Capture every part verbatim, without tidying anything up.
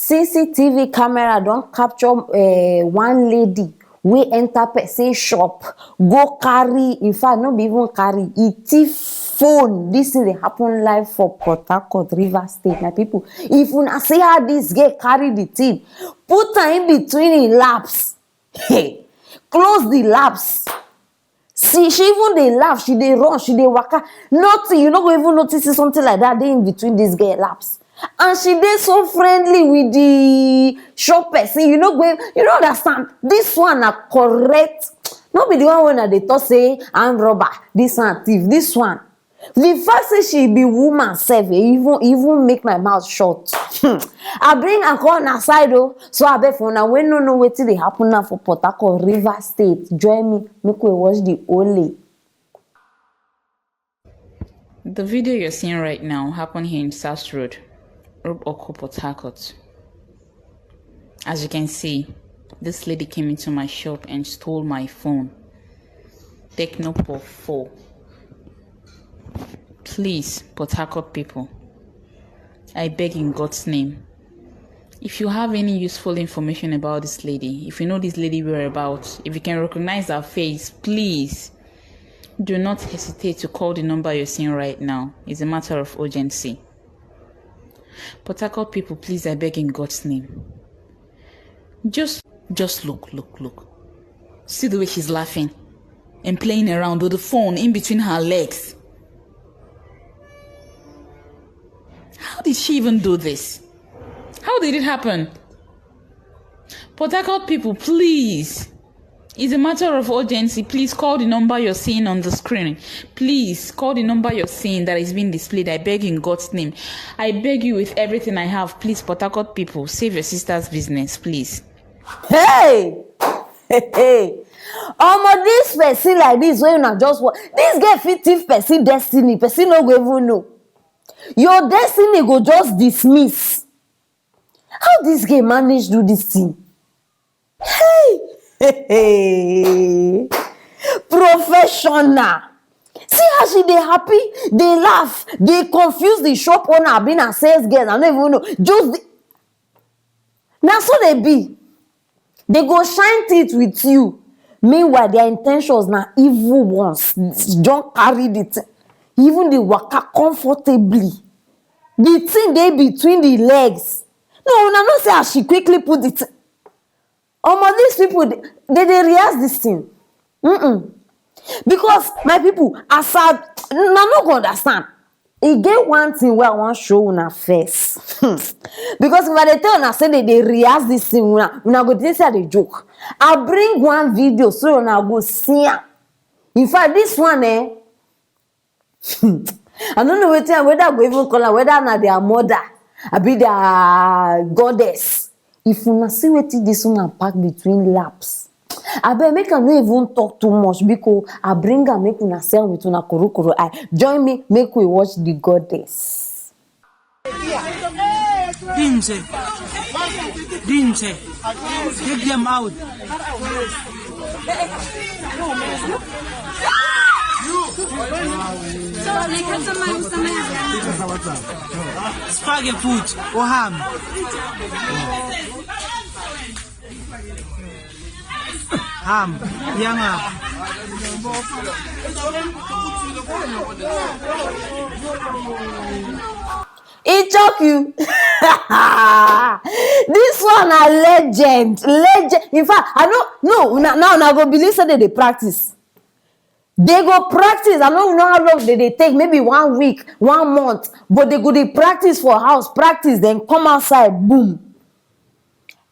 C C T V camera don capture uh, one lady wey enter person shop, go carry, in fact, no be even carry, e thief phone. This thing dey happen live for Port Harcourt, Rivers State. My people, if una see how this girl carry the thing, put am in between im laps, hey, close the laps. See, she even dey laugh, she dey run, she dey waka. Nothing, you no go even notice say something like that dey in between this girl laps. And she dey so friendly with the shop person. You no go, you no understand. This one na correct. No be the one wey una dey talk say armed robber. This one thief. This one. The fact say she be woman sef, e even even make my mouth shut. Hmm. I bring am come una side o. So abeg, for una wey no know wetin dey happen now for Port Harcourt, Rivers State, join me, make we watch the whole. The video you're seeing right now happened here in South Road, Rob Oko, Port Harcourt. As you can see, this lady came into my shop and stole my phone. Tecno Pop four. Please, Port Harcourt people, I beg in God's name, if you have any useful information about this lady, if you know this lady whereabouts, if you can recognize her face, please do not hesitate to call the number you're seeing right now. It's a matter of urgency. Port Harcourt people, please, I beg in God's name. Just, just look, look, look. See the way she's laughing and playing around with the phone in between her legs. How did she even do this? How did it happen? Port Harcourt people, please. It's a matter of urgency. Please call the number you're seeing on the screen. Please call the number you're seeing that is being displayed. I beg in God's name. I beg you with everything I have. Please, Port Harcourt people, save your sister's business, please. Hey! Hey, hey. Omo, this person like this, when una just wa-, this girl fit thief person destiny, person no go even know. Your destiny go just dismiss. How this girl manage do this thing? Hey! Hey, hey. Professional. See how she dey happy, dey laugh, dey confuse the shop owner, abi na sales girl, I no even know. Just the, na so they be. They go shine teeth with you. Meanwhile, their intentions na evil ones. Don carry the thing. Even the waka comfortably. The thing dey between the legs. No, una know say as she quickly put the thing. Omo, these people, they, they dey rehearse this thing. Mm-mm. Because, my people, as I, una no go understand. E get one thing wey I wan show una first. Because if I dey tell una say they dey rehearse this thing, una, una go think say I dey joke. I bring one video so una go see am. In fact, this one, eh, I no know wetin, whether I go even call am, whether na their mother, abi their goddess. If una see wetin this woman pack between laps, abeg, make I no even talk too much, because I bring am make una see am with una korokoro eye. Join me, make we watch the goddess. Dinze. Dinze. Take them out. Spage food or ham. Ham. Young ham. E chop you. This one na legend, legend. In fact, I no, no, una, now una go believe say they dey practice. They go practice. I no know how long they dey take, maybe one week, one month, but they go dey practice for house, practice, then come outside, boom.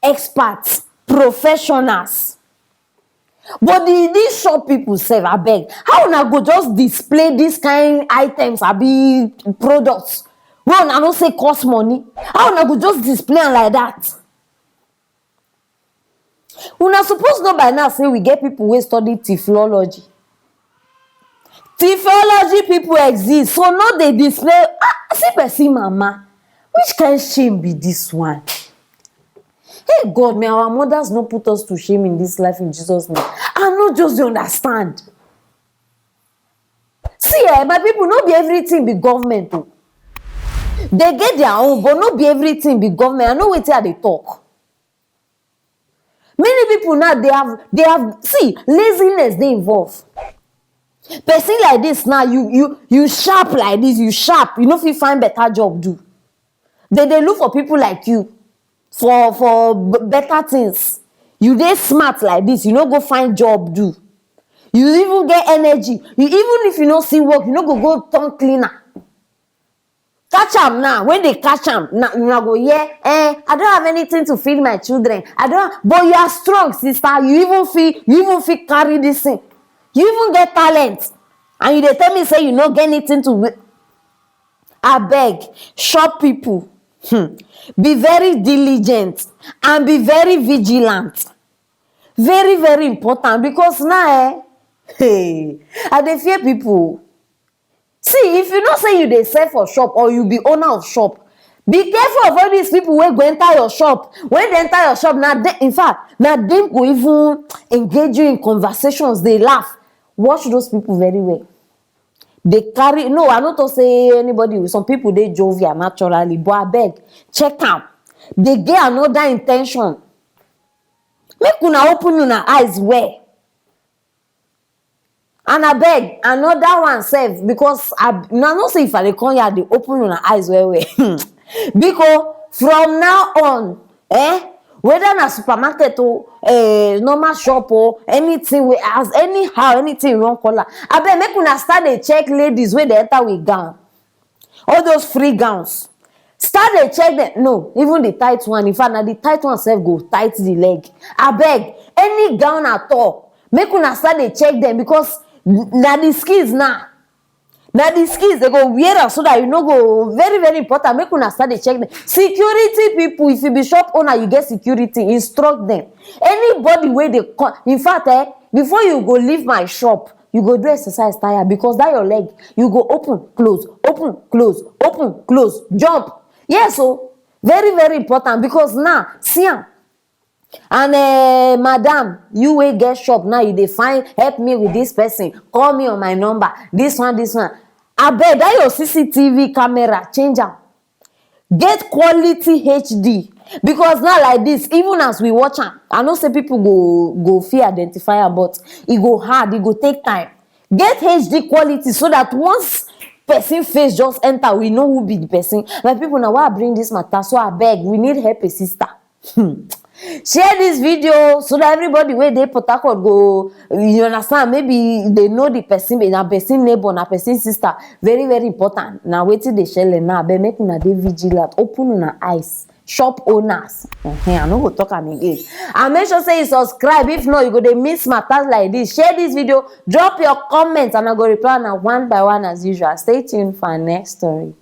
Experts, professionals. But the, these shop people sef, abeg, how una go just display this kind items, abi products wey una know say cost money? How una go just display am like that? Una suppose know by now say we get people wey study theology. Theology people exist, so no dey display. Ah, see person mama. Which kind shame be this one? Hey God, may our mothers no put us to shame in this life in Jesus' name. I no just dey understand. See, eh, my people, no be everything be government o. They get their own, but no be everything be government. I know wetin I dey talk. Many people now, they have they have see, laziness dey involved. Person like this now, you you you sharp like this, you sharp, you no fit find better job do. They dey look for people like you for for b- better things. You dey smart like this, you no go find job do. You even get energy. You, even if you no see work, you no go go turn cleaner. Catch am now. When they catch am now, una go hear, eh, I don't have anything to feed my children. I don't, but you are strong, sister. You even fit you even fit carry this thing. You even get talent, and you dey tell me say you no get anything to wi- Abeg, shop people, hmm, be very diligent and be very vigilant. Very, very important, because now, eh, hey, I dey fear people. See, if you know say you dey sell for shop or you be owner of shop, be careful of all these people wey go enter your shop. When they enter your shop, na dem, in fact, na dem go even engage you in conversations, dey laugh. Watch those people very well. They carry, no, I no talk say anybody. Some people dey jovial naturally, but abeg, check am. They get another intention. Make una open una eyes well. And abeg, another one sef, because I, una know say if I dey come here, I dey open una eyes well well. Because from now on, eh, whether na supermarket o, eh, normal shop o, anything wey, as anyhow, anything you wan call am, abeg, make una start dey check ladies wey dey enter with gown. All those free gowns, start dey check them. No, even the tight one. In fact, na the tight one sef go tight the leg. Abeg, any gown at all, make una start dey check them, because na the skills now. Na the skills they go wear am, so that you no go, very, very important. Make una start dey check them. Security people, if you be shop owner, you get security, instruct them. Anybody wey dey come, in fact, eh, before you go leave my shop, you go do exercise tire, because that your leg, you go open, close, open, close, open, close, jump. Yes, so very, very important, because now, see am. And, eh, madam, you wey get shop now, you dey find, help me with this person, call me on my number, this one, this one. Abeg, that your C C T V camera, change am. Get quality H D, because now like this, even as we watch am, I know say people go go fit identify am, but e go hard, e go take time. Get H D quality, so that once person face just enter, we know who be the person. My people, na why I bring this matter, so abeg, we need help a sister. Hmm. Share this video so that everybody wey dey Port Harcourt go, you understand, maybe they know the person, na person neighbor, na person sister. Very, very important. Na wetin dey shele now, abeg, make una dey vigilant, open una eyes, shop owners. Ehen, I no go talk am again. And make sure say you subscribe, if not, you go dey miss matters like this. Share this video, drop your comments, and I go reply una one by one as usual. Stay tuned for our next story.